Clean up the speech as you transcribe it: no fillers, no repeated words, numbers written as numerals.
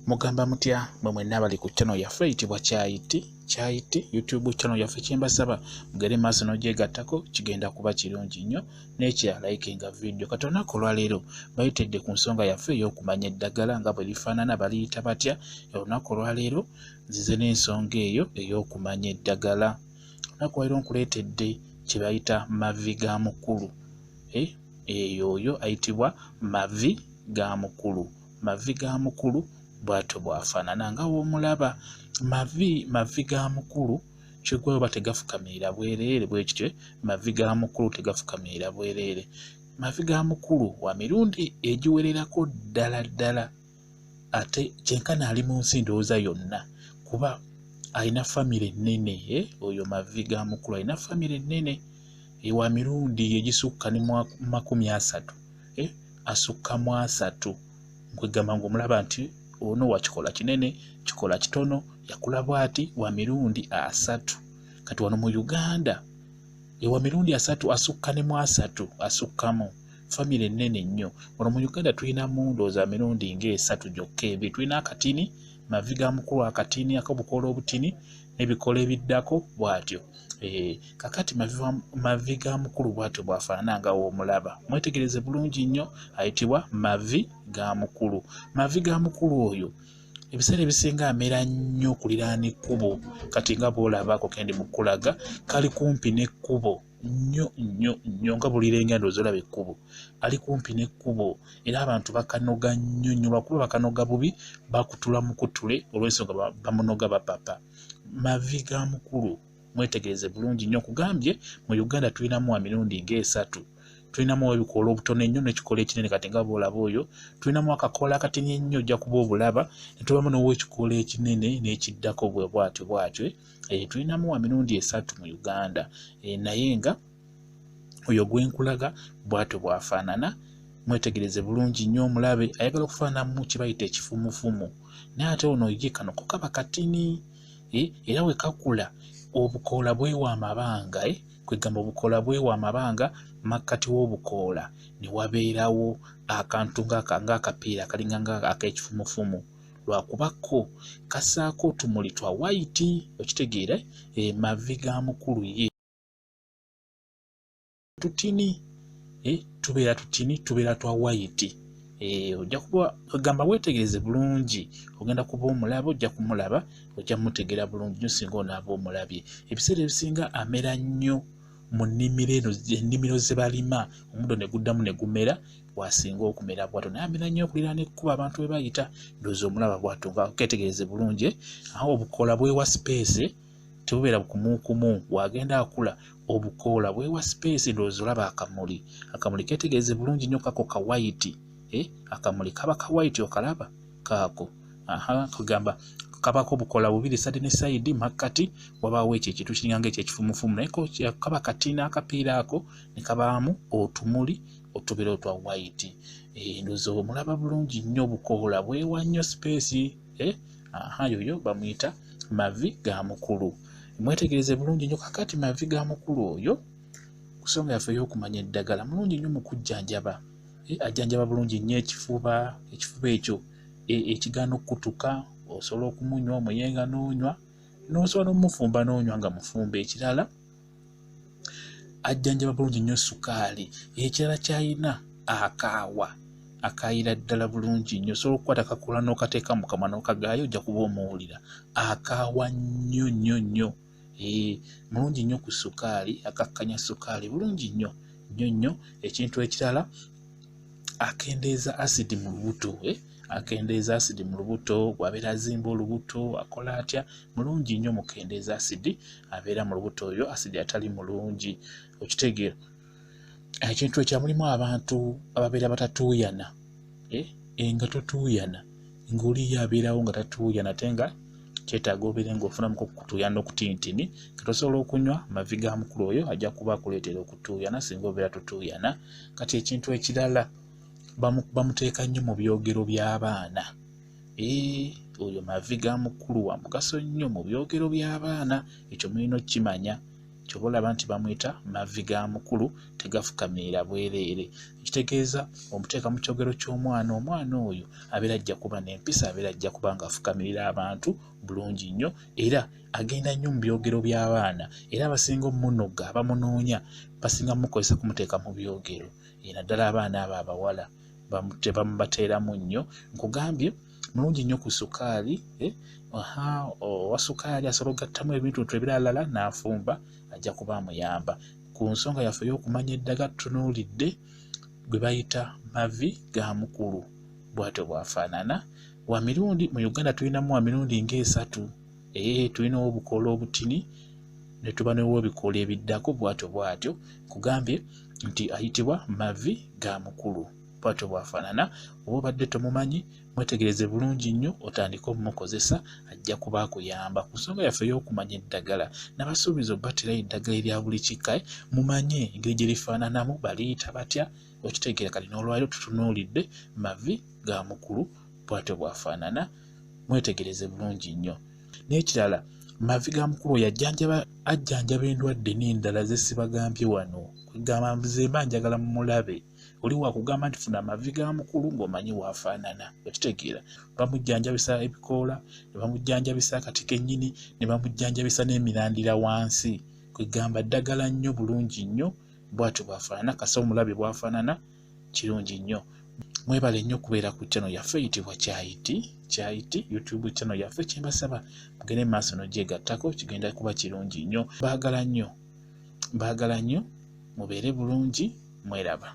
Mugamba mutya mwe mwenna abali ku channel yaffe eyitibwa Kyayiti Kyayiti YouTube channel yaffe, kyembasaba mugere maaso n'ogyegattako, kigenda kuba kirungi nnyo. N'ekirala, likinga video. Kati olunaku olwaleero bayitedde ku nsonga yaffe ey'okumanya eddagala nga bwe lifaanana, baliyita batya. Olunaku olwaleero nzize n'ensonga eyo ey'okumanya eddagala. Olunaku olwaleero nkuleetedde kye bayita mavi ga mukulu. Eyo oyo ayitibwa mavi ga mukulu. Mavi ga mukulu bw'atyo bw'afaanana nga w'omulaba. Mavi ga mukulu kigwayo oba tegafukamirira bwereere bwe kityo. Mavi ga mukulu tegafukamirira bwereere. Mavi ga mukulu wa mirundi egiwererako ddala ddala, ate kyenkana ali mu nsi ndowooza yonna, kuba alina famire nnene. Oyo mavi ga mukulu alina famire nnene, wa mirundi egisukka ne 30, asukka mu 30. Nkwegamba ng'omulaba nti ono wakikola kinene, kikola kitono, yakula bw'ati, wa mirundi 30. Kati wano mu Uganda wa mirundi 30, asukka ne mu 30, asukkamu. Famire ennene nnyo. Wano mu Uganda tulinamu ndowooza mirundi ng'esatu gyokka ebiri. Tulina akatini, mavi ga mukulu akatini ak'obukoola obutini n'ebikoola ebiddako bw'atyo. Kakati mavi ga mukulu bw'atyo bw'afaanana nga w'omulaba. Mwetegereze bulungi nnyo, ayitibwa mavi ga mukulu. Mavi ga mukulu oyo ebiseera ebisinga amera nnyo okuliraana ekkubo. Kati nga bw'olaba ako kendi mu kkulaga, kali kumpi n'ekkubo nnyo nnyo nnyo, nga bulirenga ndowooza olaba ekkubo. Ali kumpi n'ekkubo era abantu bakanoga nnyo nnyo, lwakuba bakanoga bubi, bakutula mukutule olw'ensonga bamunoga bapapa. Mavi ga mukulu mwetegereze bulungi nnyo. Nkugambye mu Uganda tulinamu wa mirundi ng'esatu. Tulinamu ebikoola obutono ennyo n'ekikoola ekinene. Kati nga bw'olaba oyo, tulinamu akakoola akatini ennyo, ojja kuba obulaba, ne tubamu n'ow'ekikoola ekinene n'ekiddako bwe bwatyo bwatyo. Tulinamu wa mirundi esatu mu Uganda, naye nga oyo gwe nkulaga bw'atyo bw'afaanana. Mwetegereze bulungi nnyo omulabe. Ayagala okufaananamu kye bayita ekifumufumu, naye ate ono ye kano ko kaba katini, era we kakula obukoola bwewa amabanga, kwegamba obukoola bwewa amabanga, makkati w'obukoola ne wabeerawo akantu ng'akapiira akalinga nga ak'ekifumufumu, lwakuba ko kassaako otumuli twa white. Okitegeera? Mavi ga mukulu ye tutini, tubeera tutini, tubeera twa white. Ojja kuba ogamba weetegereze bulungi, ogenda kuba omulaba, ojja kumulaba, ojja mutegeera bulungi nnyo singa onaaba omulabye. Ebiseera ebisinga amera nnyo mu nnimiro eno, ennimiro ze balima omuddo ne guddamu ne gumera, wasinga okumera bw'atyo. Naye amera nnyo okuliraana ekkubo abantu we bayita. Ndowooza omulaba bw'atyo nga keetegereze bulungi. Awo obukoola bwewa space, tebubeera kumuukumu. Wagenda akula obukoola bwewa space. Ndowooza olaba akamuli. Akamuli keetegereze bulungi nnyo, kako ka white. Akamuli kaba ka white, okalaba kaako. Aha, kugamba kabako obukoola bubiri, side ne side, makkati wabaawo ekyo ekintu kiringa nga ekyekifumufumu, naye kaba katini akapiira ako ne kabaamu otumuli otubeera otwa white. Ndowooza omulaba bulungi nnyo, obukoola bwewa nnyo space. Aha, yoyo bamuyita mavi ga mukulu. Mwetegereze bulungi nnyo. Kakati mavi ga mukulu oyo, ku nsonga yaffe ey'okumanya eddagala, mulungi nnyo mu kujjanjaba. Ajjanjaba bulungi nnyo ekifuba, ekifuba ekyo ekigaana okukutuka. Osobola okumunywa omuyenga n'onywa, n'osobola n'omufumba n'onywa nga mufumbe. Ekirala, ajjanjaba bulungi nnyo sukaali. Ekirala ky'ayina, akaawa, akaayira ddala bulungi nnyo. Osobola okukwata akakoola n'okateeka mu kamwa n'okagaayo, ojja kuba omuwulira. Akaawa nnyo nnyo nnyo. Mulungi nnyo ku sukaali, akakkanya sukaali bulungi nnyo nnyo nnyo. Ekintu ekirala, akendeeza asidi mu lubuto. Akendeeza asidi mu lubuto, bw'abeera azimba olubuto, akola atya, mulungi nnyo mukendeeza asidi abeera mu lubuto, oyo asidi atali mulungi. Okitegeera? Ekintu ekya mulimu abantu ababeera batatuuyana, nga totuuyana, ng'oli ye abeerawo nga tatuuyana, ate nga kyetaaga obeere ng'ofunamuko okutuuyana okutintini. Kati osobola okunywa mavi ga mukulu oyo, ajja kuba akuleetera okutuuyana singa obeera totuuyana. Kati ekintu ekirala, bamuteeka nnyo mu byogero by'abaana. Oyo mavi ga mukulu wa mugaso nnyo mu byogero by'abaana, ekyo mulina okkimanya. Ky'oba olaba nti bamuyita mavi ga mukulu, tegafukamirira bwereere. Ekitegeeza omuteeka mu kyogero ky'omwana, omwana oyo abeera ajja kuba n'empisa, abeera ajja kuba ng'afukamirira abantu bulungi nnyo, era agenda nnyo mu byogero by'abaana, era abasinga omunoga abamunoonya basinga mumukozesa kumuteeka mu byogero, naddala abaana abo abawala bamubateeramu nnyo. Nkugambye mulungi nnyo ku sukaali, owa sukaali asobola okugattamu ebintu ebiralala n'afumba, ajja kuba amuyamba. Ku nsonga yaffe ey'okumanya eddagala tutunuulidde gwe bayita mavi ga mukulu, bw'atyo bw'afaanana. Wa mirundi mu Uganda tulinamu wa mirundi ng'esatu, tulina obukoola obutini ne tuba n'obw'ebikoola ebiddako, bw'atyo bw'atyo. Nkugambye nti ayitibwa mavi ga mukulu, bw'atyo bw'afaanana. Oba obadde tomumanyi, mwetegereze bulungi nnyo otandike omumukozesa, ajja kuba akuyamba. Ku nsonga yaffe ey'okumanya eddagala, nabasuubiza obbaterayo eddagala erya buli kika, mumanye engeri gye lifaananamu, baliyita batya, okitegeera. Kati n'olwaleero tutunuulidde mavi ga mukulu, bw'atyo bw'afaanana, mwetegereze bulungi nnyo. N'ekirala, mavi ga mukulu oyo ajjanjaba endwadde n'endala ze sibagambye wano. Kwegamba nze mba njagala mumulabe. Oli wakugamba nti funa amavi ga mukulu ng'omanyi waafaanana, okitegeera. Bamujjanjabisa ebikoola, ne bamujjanjabisa akati kennyini, ne bamujjanjabisa n'emirandira wansi. Kwegamba ddagala nnyo bulungi nnyo, bw'atyo bw'afaanana. Kasa omulabe bw'afaanana, kirungi nnyo. Mwebale nnyo okubeera ku channel yaffe eyitibwa Kyayiti, Kyayiti YouTube channel yaffe. Kyembasaba mugende mu maaso n'ogyegattako, kigenda kuba kirungi nnyo. Baagala nnyo, baagala nnyo, mubeere bulungi, mweraba.